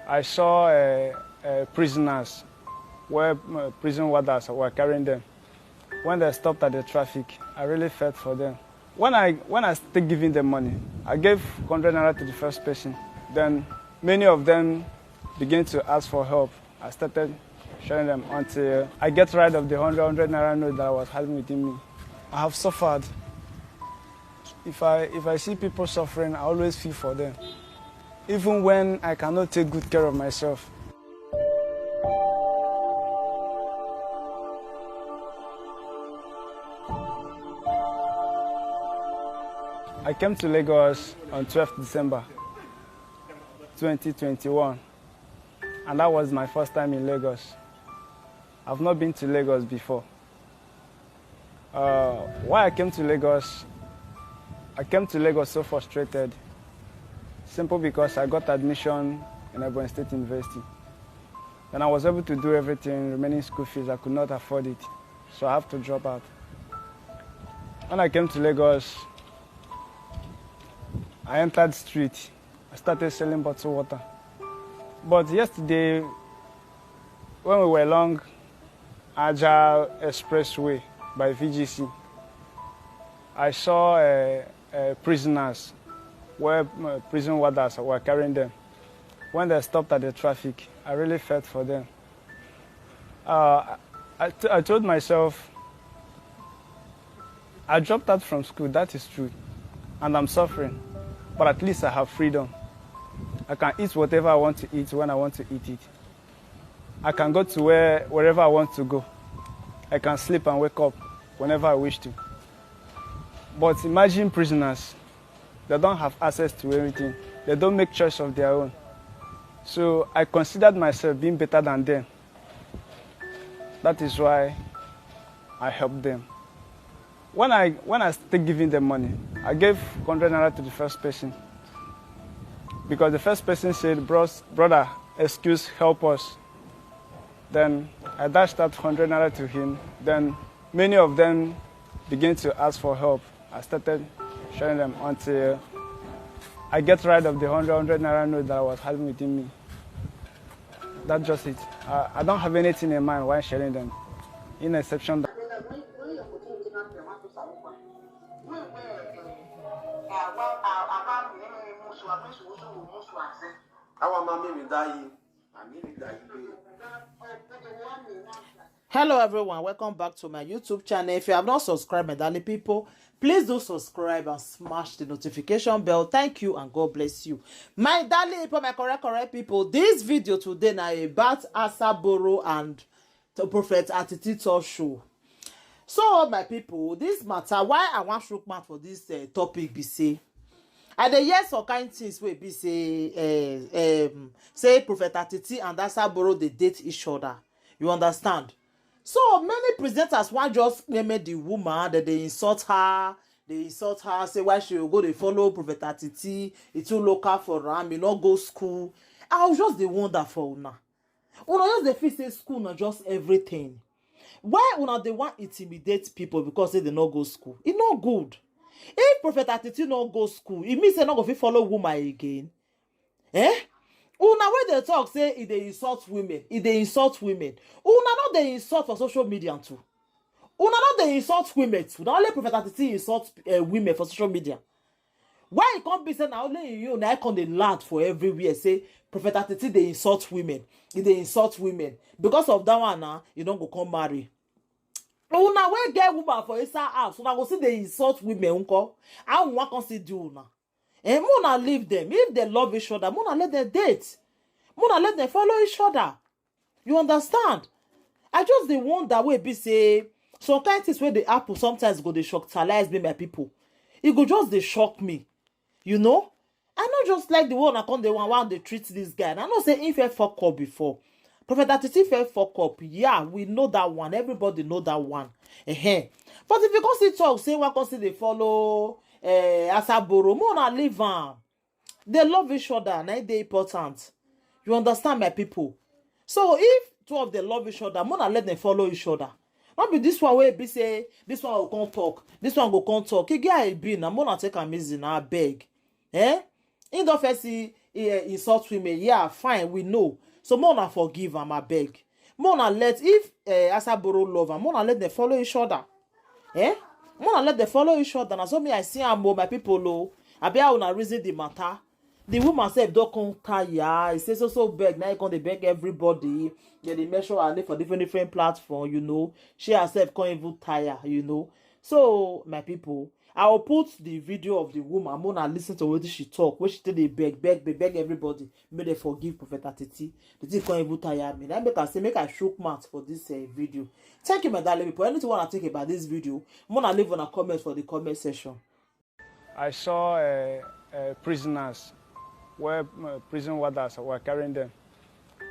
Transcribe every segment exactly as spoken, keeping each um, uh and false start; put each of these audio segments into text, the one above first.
I saw uh, uh, prisoners where uh, prison warders were carrying them. When they stopped at the traffic, I really felt for them. When I when I started giving them money, I gave hundred naira to the first person. Then many of them began to ask for help. I started sharing them until I get rid of the hundred hundred naira note that I was having within me. I have suffered. If I if I see people suffering, I always feel for them, even when I cannot take good care of myself. I came to Lagos on twelfth December twenty twenty-one, and that was my first time in Lagos. I've not been to Lagos before. Uh, why I came to Lagos? I came to Lagos so frustrated, simple because I got admission in Ebonyi State University. And I was able to do everything, remaining school fees, I could not afford it. So I have to drop out. When I came to Lagos, I entered street. I started selling bottled water. But yesterday, when we were along Ajah Expressway by V G C, I saw uh, uh, prisoners where uh, prison warders were carrying them. When they stopped at the traffic, I really felt for them. Uh, I, t- I told myself, I dropped out from school, that is true, and I'm suffering, but at least I have freedom. I can eat whatever I want to eat when I want to eat it. I can go to where wherever I want to go. I can sleep and wake up whenever I wish to. But imagine prisoners. They don't have access to anything. They don't make choice of their own. So I considered myself being better than them. That is why I helped them. When I when I started giving them money, I gave hundred naira to the first person, because the first person said, "Bros, brother, excuse, help us." Then I dashed out hundred naira to him. Then many of them began to ask for help. I started sharing them until I get rid of the hundred hundred naira note that I was having within me. That's just it. I, I don't have anything in mind while sharing them, in exception that. Hello everyone, welcome back to my YouTube channel. If you have not subscribed, my darling people, please do subscribe and smash the notification bell. Thank you and God bless you. My darling people, my correct, correct people, this video today now about Asaboro and the Prophet Atiti Talk Show. So my people, this matter, why I want shook mouth for this uh, topic be say, I dey hear some kind things wey be say uh, um, say Prophet Atiti and Asaboro dey date each other. You understand? So many presenters wan just meme the woman, that they insult her, they insult her, say why she go dey follow Prophet Atiti, e too local for am, e no go school. I was just dey wonder for una. Una just dey feel say school na just everything. Why una dey wan intimidate people because say they no go school? E no good. If Prophet Atiti no go school, e mean say no go fit follow woman again. Eh? Una wey dey talk say e dey insult women, e dey insult women. Una no dey insult for social media too. Una no dey insult women too. Na only Prophet Atiti insult uh, women for social media. Why e come be say na only you na come dey loud for everywhere say Prophet Atiti dey insult women, e dey insult women. Because of that one na, you no go come marry. Una wey get woman for inside house, una go still dey insult women nko? How una come still do una? Eh, make una leave them. If they love each other, make una let them date. Make una let them follow each other. You understand? I just dey wonder wey be say some kind things wey dey happen sometimes go dey shock talize me, my people. E go just dey shock me. You know? I no just like the way una come dey wan wan dey treat this guy. And I know say he fit fuck up before. Prophet Atiti fit fuck up. Yeah, we know that one. Everybody know that one. Ehen. But if you come still talk say wan come still dey follow eh, Asaboro, make una leave am. They love each other, na e dey important. You understand, my people? So if two of them love each other, make una let them follow each other. No be this one wey be say this one go come talk, this one go come talk. E get how e be na, make una take am easy na, abeg. Eh? He don first see eh, insult women. Yeah, fine, we know. So make una forgive am, abeg. Make una let, if eh, Asa borrow love am, make una let dem follow each other. Eh? Make una let dem follow each other. Na so me I see am o, my people o. Abi how una reason the matter? The woman sef don come tire. E say so so beg, na e come dey beg everybody. Dem dey mention her name for different different platform, you know. She herself come even tire, you know. So my people, I will put the video of the woman, make una listen to wetin she talk, wey she take dey beg, beg, dey beg everybody make dem forgive Prophet Titi. The thing come even tire me. Na make I say make I shook mouth for this eh, video. Thank you, my darling people. Anything una think about this video, make una leave una comment for the comment section. I saw uh, uh, prisoners where uh, prison warders were carrying them.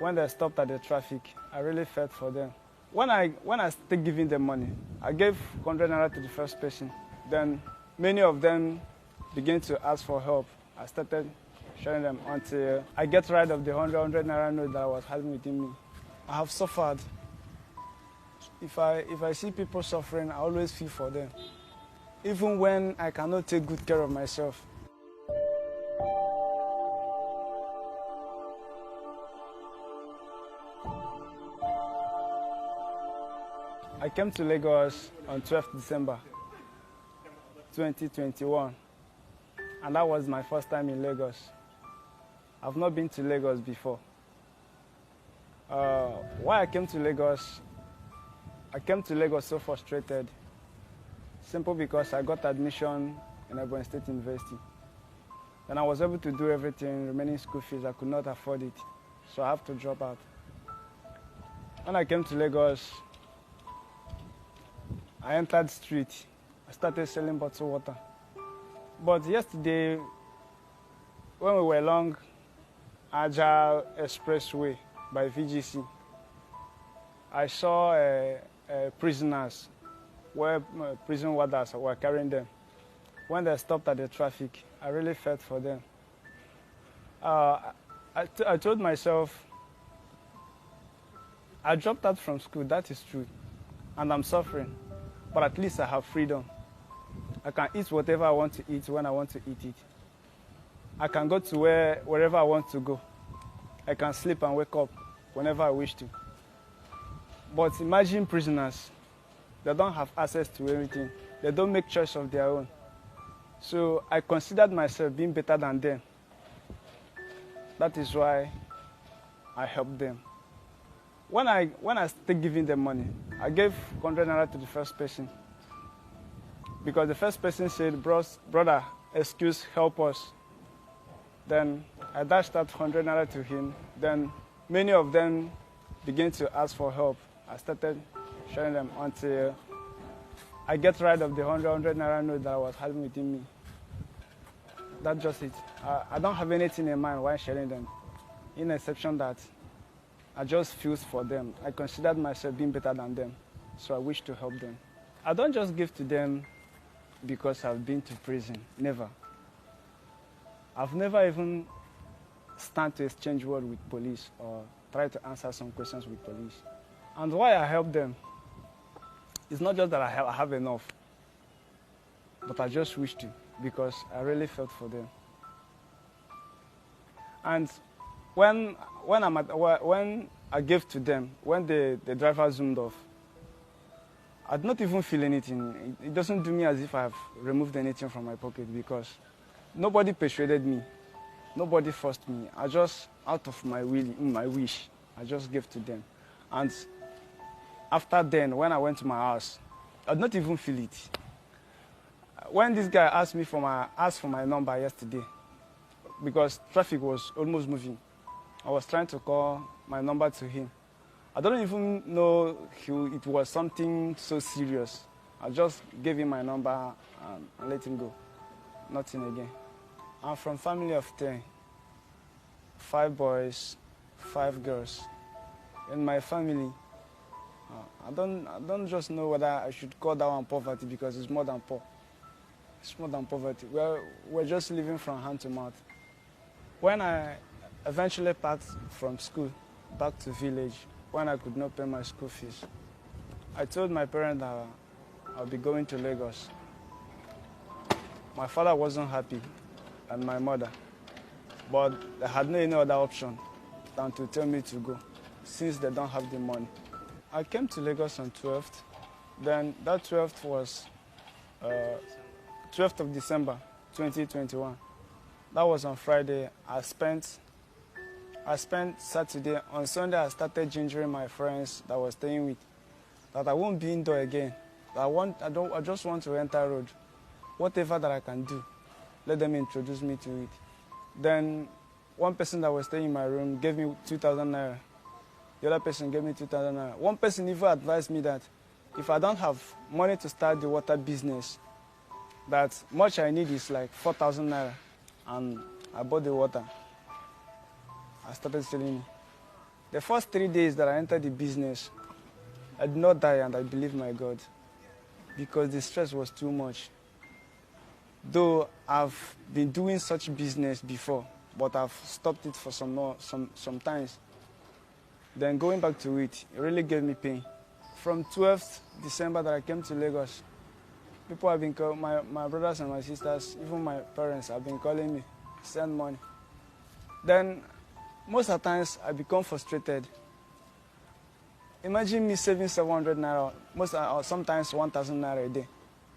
When they stopped at the traffic, I really felt for them. When I when I started giving them money, I gave hundred naira to the first person. Then many of them began to ask for help. I started sharing them until I get rid of the hundred hundred naira note that I was having within me. I have suffered. If I if I see people suffering, I always feel for them, even when I cannot take good care of myself. I came to Lagos on twelfth December twenty twenty-one, and that was my first time in Lagos. I've not been to Lagos before. Uh, why I came to Lagos? I came to Lagos so frustrated, simple because I got admission in Ebonyi State University. Then I was able to do everything, remaining school fees, I could not afford it. So I have to drop out. When I came to Lagos, I entered street. I started selling bottled water. But yesterday, when we were along Ajah Expressway by V G C, I saw uh, uh, prisoners where uh, prison warders were carrying them. When they stopped at the traffic, I really felt for them. Uh, I, t- I told myself, I dropped out from school, that is true, and I'm suffering, but at least I have freedom. I can eat whatever I want to eat when I want to eat it. I can go to where wherever I want to go. I can sleep and wake up whenever I wish to. But imagine prisoners, they don't have access to anything. They don't make choice of their own. So I considered myself being better than them. That is why I helped them. When I when I started giving them money, I gave hundred naira to the first person because the first person said, "Bros, brother, excuse, help us." Then I dashed out hundred naira to him. Then many of them began to ask for help. I started sharing them until I get rid of the hundred hundred naira note that I was having within me. That's just it. I, I don't have anything in mind while sharing them, in exception that I just feel for them. I considered myself being better than them, so I wish to help them. I don't just give to them because I've been to prison. Never. I've never even stand to exchange word with police or try to answer some questions with police. And why I help them, it's not just that I have, I have enough, but I just wish to because I really felt for them. And when when I'm at, when I gave to them, when the, the driver zoomed off, I did not even feel anything. It, it doesn't do me as if I've removed anything from my pocket because nobody persuaded me, nobody forced me. I just, out of my will, my wish, I just gave to them. And after then, when I went to my house, I did not even feel it. When this guy asked me for my asked for my number yesterday, because traffic was almost moving, I was trying to call my number to him. I don't even know he, it was something so serious. I just gave him my number and, and let him go. Nothing again. I'm from family of ten. Five boys, five girls. In my family, uh, I don't I don't just know whether I should call that one poverty because it's more than poor. It's more than poverty. We're, we're just living from hand to mouth. When I eventually packed from school back to village, when I could not pay my school fees, I told my parents that I'll be going to Lagos. My father wasn't happy, and my mother. But they had no any other option than to tell me to go, since they don't have the money. I came to Lagos on twelfth. Then that twelfth was uh, twelfth of December twenty twenty-one. That was on Friday. I spent I spent Saturday. On Sunday, I started gingering my friends that I was staying with that I won't be indoor again. I want I don't I just want to enter road. Whatever that I can do, let them introduce me to it. Then one person that was staying in my room gave me two thousand naira. The other person gave me two thousand naira. One person even advised me that if I don't have money to start the water business, that much I need is like four thousand naira, and I bought the water. I started selling it. The first three days that I entered the business, I did not die, and I believe my God, because the stress was too much. Though I've been doing such business before, but I've stopped it for some more, some sometimes. Then going back to it, it really gave me pain. From twelfth December that I came to Lagos, people have been call, my, my brothers and my sisters, even my parents have been calling me, send money. Then most of the times I become frustrated. Imagine me saving seven hundred naira, most uh, or sometimes one thousand naira a day.